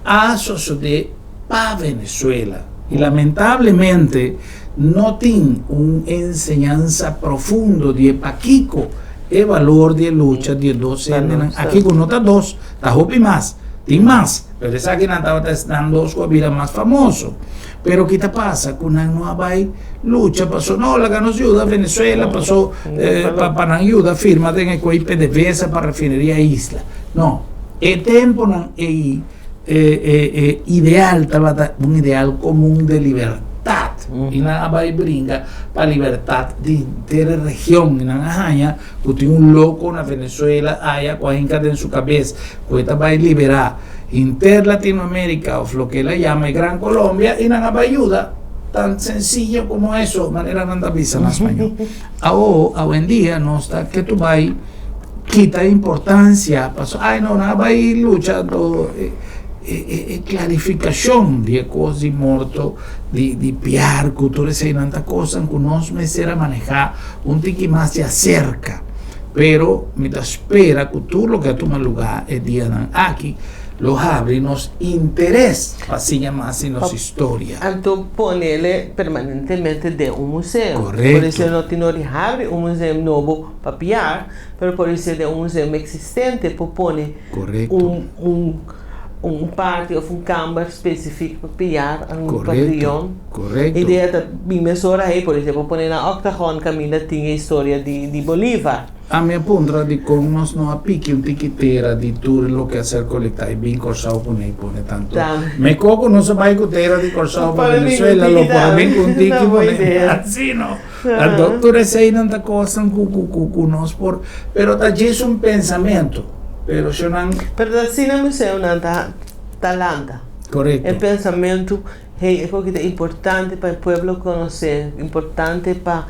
a sosodé pa Venezuela. I lamentablemente no tin un enseñansa profundo di e pakiko e valor di e lucha di e dos hendenan aki ku no ta dos, ta hopi mas, tin mas, pero esakinan tabata esnan dos ku a bira mas famoso. Pero ki ta pasa ku nan no a bai lucha paso no laga nos yuda Venezuela paso pa nan yuda firma den e koe PDVSA pa refineria Isla. No, e temponan ei. E ideal tabata un ideal komun de libertat i nan a bai bringa pa libertat di henter e region i nan a haña ku tin un loko na Venezuela aya ku a hinka den su kabes ku e ta bai liberá henter Latinoamerica òf loke el a yama e Gran Colombia i nan a bai yuda tan sensiyo komo eso manera nan ta bisa na spañol. Awo awendia nos ta ke tu bai. Kita importancia paso ay no nan a bay lucha anto e e clarificacion di e cos di morto di di piar cu tur eseynan ta cosnan cu nos mester a maneha un tiki mas di acerca pero mi ta spera cu tur loke a tuma lugar e dianan aki lo habri nos interes pa siña mas di nos historia. Anto ponele permanentemente den un museo. Correcto. Por eso no tin nodi habri un museo nobo. Pa piar, pero por esei den un museo existente por pone Correcto. un un Un parti of un kamber spesifik pa Piar, un pa Brion. Korekto. Idea ta bin mesora hey, por ehempel pone na Octagon kaminda tin e historia di Bolivar. Ami a puntra dikon nos no a piki un tiki tera di tur loke a ser kolektá i bin Kòrsou kuné i pone tantu. Mekó ku nos a bai ku tera di Kòrsou pa Venezuela lo por a bin ku un tiki pone así no. Anto tur eseinan ta kosnan ku ku ku nos por pero ta djis un pensamentu pero shonan. Pero ta asina museonan ta ta lanta. Korekto. E pensamentu hey e koki ta importante pa e pueblo konosé importante pa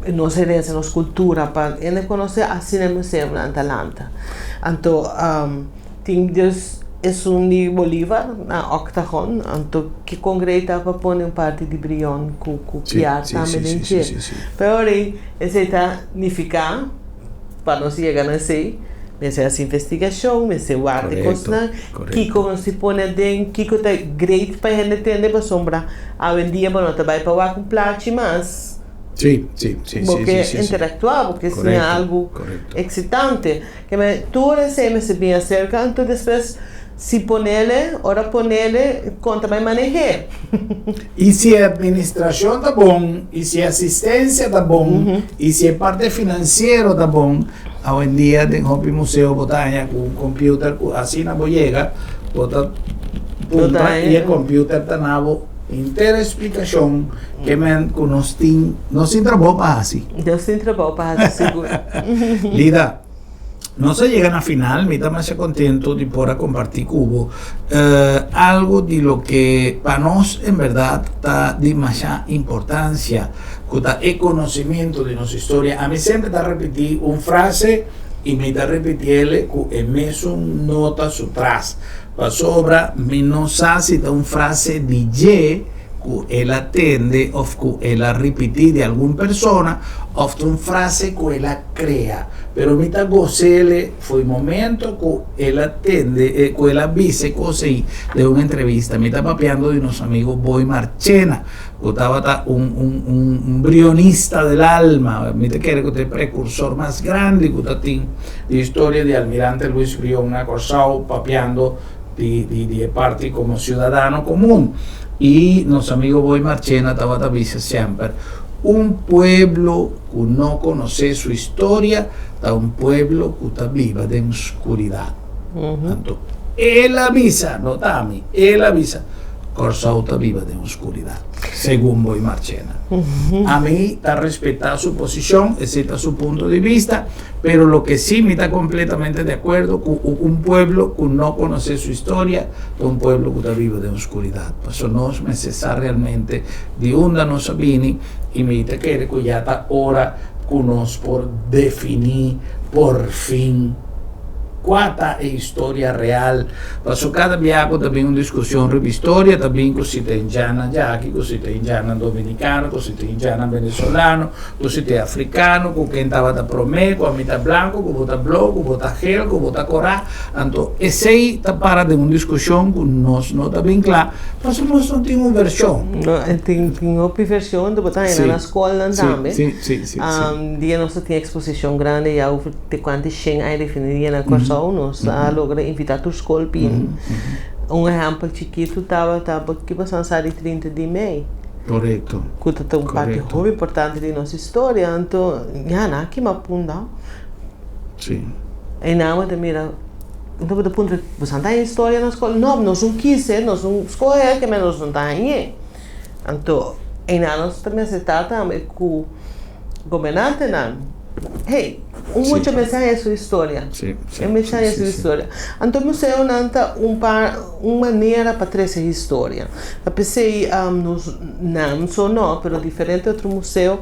nos herensia nos kultura pa hende konosé asina e museonan ta lanta. Anto tin dus esun di Bolívar na Octagon, anto ki congrey ta pa pone un parti di Brion cu Piar tambe den dje. Pero ora esey ta nifica pa nos yega na esey mester haci investigacion, mester warda e cosnan, kico nos tin pone aden, kico ta great pa hende tende pasobra awendia bo no ta bay pa wak un plachi mas. Bo ke interactua, bo ke siña algo excitante. Ke men tur esei mester bin aserka, anto despues si ponele, ora ponele, kon ta bai maneh'é. I si e administrashon ta bon, i si e asistensia ta bon, i si e parte finansiero ta bon, awendia den hopi museo bo ta haña ku un computer ku asina bo yega, bo ta puntra i e computer ta na bo henter e splikashon ke men ku nos tin, nos tin trabou pa hasi. Nos tin trabou pa hasi sigur. Lida, nos a yega na final, mi ta masha contento di por a comparti cu bo algo di loke pa nos en berdad ta di masha importancia, cu ta e conocimiento di nos historia. Ami semper ta repiti un frase y mi ta repitiele cu e mesun nota su tras, pasobra mi no sa si ta un frase di dje, ku el a tende òf ku el a ripití di algun persona òf ta un frase ku el a krea. Pero mi ta gos'ele fo'i momento ku el a tende, ku el a bisa e kos ei den un entrevista. Mi ta papiando di nos amigo Boy Marchena, ku tabata un un un un brionista del alma. Mi ta kere ku ta e prekursor mas grandi ku ta tin di historia di Almirante Luis Brion na Kòrsou, papiando di di di e parti como ciudadano comun y nos amigo Boy Marchena tabata bisa semper un pueblo cu no conoce su historia ta un pueblo cu ta biba den scuridad. Anto el a bisa, no ta ami, el a bisa Corsou ta biba den oscuridad, segun Boy Marchena. Ami ta respeta su posicion, esey ta su punto di bista. Pero loke sí mi ta completamente de acuerdo cu un pueblo cu no conoce su historia ta un pueblo cu ta biba den oscuridad. Paso nos mester sa realmente di unda nos a bini y mi ta kere cu ya ta ora cu nos por defini por fin cua ta e historia real. Paso cada bia cu ta bin un discusion riba historia ta bin cu si ta indianan djaki, cu si ta indianan dominicano, cu si ta indianan venezolano, Ku si ta e afrikano, ku ken tabata promé, ku ami ta blanku, ku bo ta blou, ku bo ta gel, ku bo ta korá. Anto esei ta para den un diskushon ku nos no ta bin kla, pasobra nos no tin un vershon. No, tin tin hopi vershon ku bo ta haña na skolnan tambe. Sí, sí, sí, sí. Dia nos ta tin eksposishon grandi ya over te kuanti shen aña definí dia na Kòrsou, nos a logra invitá tur skol bini. Un ehèmpel chikitu tabata ki pasan sa di 30 di mei. Korekto. Ku ta ta un parti hopi importante di nos historia, anto ya nan a kima punda. Sí. E nan bo ta mira, anto bo ta puntra, boso a ta haña historia na skol? No, nos no kise, nos no skohe, ke men nos no ta hañ'é. Anto e nan nos ta mester ta tambe ku gobernantenan, hey, un mucha mester haña su historia. Sí, sí. E mester haña su historia. Anto museonan ta un par, un manera pa trese historia. Ta p'esei nos, nan so no, pero diferente otro museo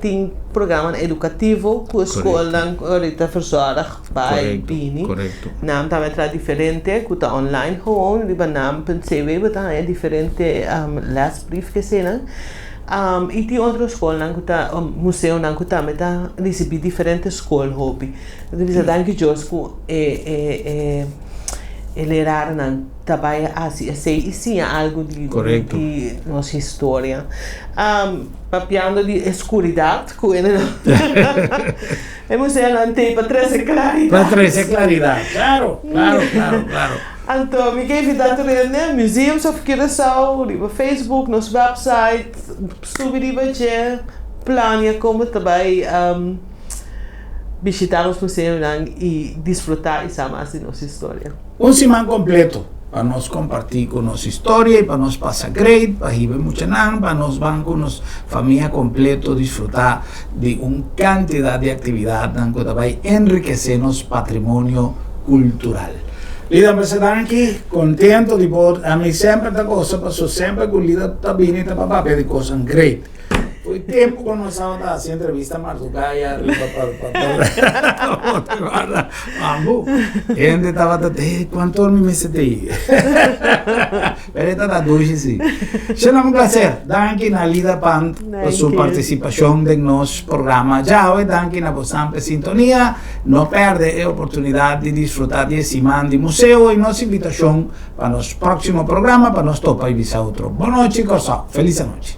tin programanan edukativo ku e skolnan ku ahorita verzorg bai bini. Nan tambe traha diferente ku ta online gewoon riba nan punt cw bo ta haña diferente lesbrief kesenan. I tin otro skolnan ku ta, museonan ku tambe ta risibí diferente skol hopi. Mi ta bisa danki Dios ku e e e e lerarnan ta bai hasi esei i siña algu di di nos historia. Papiando di e skuridat ku e e museonan tei pa trese klaridat. Pa trese klaridat, klaro, klaro, klaro, klaro. Anto, mi ke invitá tur hende, Museums of Curaçao, riba Facebook, nos website, subi riba dje, plania kon bo ta bai bishitá nos museonan i disfrutá i sa mas di nos historia. Un siman kompleto pa nos kompartí ku nos historia i pa nos pasa great, pa hiba e muchanan, pa nos ban ku nos famia kompleto disfrutá di un kantidat di aktividatnan ku ta bai enrikesé nos patrimonio kultural. Lida mester danki, kontento di por, ami semper ta gosa paso semper ku Lida ta bini ta pa papia di kosnan great. Foi tempo ku nos tabata hasi entrevista mardugaya riba pa pa pa Bambu. Hende tabata te kuantu or mi mester te i. Pero e tata dushi si. Shena un placer. Danki na Lida Pant pa su partisipashon den nos programa djawe. Danki na bosan p'e sintonia. No pèrdè e oportunidat di disfrutá di e siman di museo i nos invitashon pa nos próksimo programa pa nos topa i bisa otro. Bon nochi Kòrsou. Felis anochi.